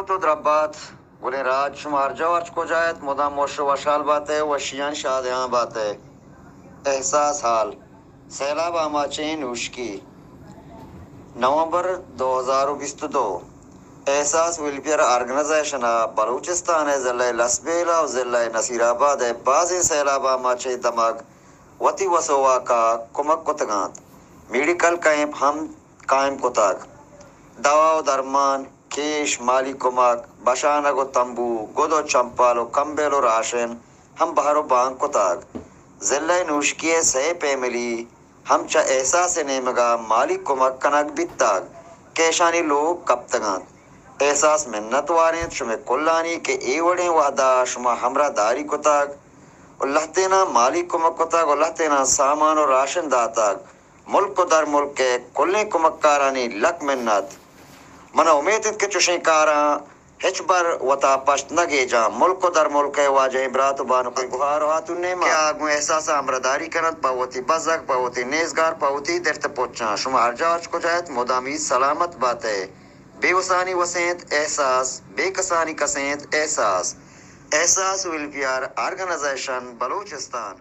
تو دربات، گلیں راج، شما ہر جا ہرچ کجا ات، مدام وش و وشحال بات ئے، وشیانی شادہاں بات ئے۔ احساس حال، سیلاب آماچیں نوشکی، نومبر دو ہزار و بیست و دو۔ احساس ویلفیئر آرگنائزیشن ء بلوچستان ء ضلع لسبیلہ و ضلع نصیر آباد ء بازیں سیلاب آماچیں دمگ وتی وس و واک ء کمک کتگ انت۔ میڈیکل کیمپ ہم قائم کتگ۔ دوا و درمان، کیش، مالی کمک، بشانگ و تمبو، گد و چمپل و کمبل و راشن ہم بہر و بانگ کتگ۔ ضلع نوشکی ء سئے پیملی ہم چہ احساس ء نیمگ ء مالی کمک کنگ بیتگ کہ اشانی لوگ کپتگ انت۔ احساس منت وار انت شمئے کلانی کہ اے وڑیں وہد ء شما ہمراہ داری کتگ و لہتیناں مالی کمک کتگ و لہتیناں سامان و راشن داتگ۔ ملک و درملک ء کلیں کمکارانی لک منت۔ من ء امیت انت کہ چشیں کاراں ہچبر وتا پشت نہ گیجاں۔ ملک و درملک ء واجہیں برات و بانکیں گہار و ہاتون نیمگ ء کہ آ گوں احساس ء ہمراہداری کننت، پہ وتی بزگ، پہ وتی نیزگار، پہ وتی درت پچاں۔ شما ہر جا ہرچ کجا ات، مدامی سلامت بات ئے۔ بے وسانی وسینت احساس، بے کسانی کسینت احساس۔ احساس ویلفیئر آرگنائزیشن بلوچستان۔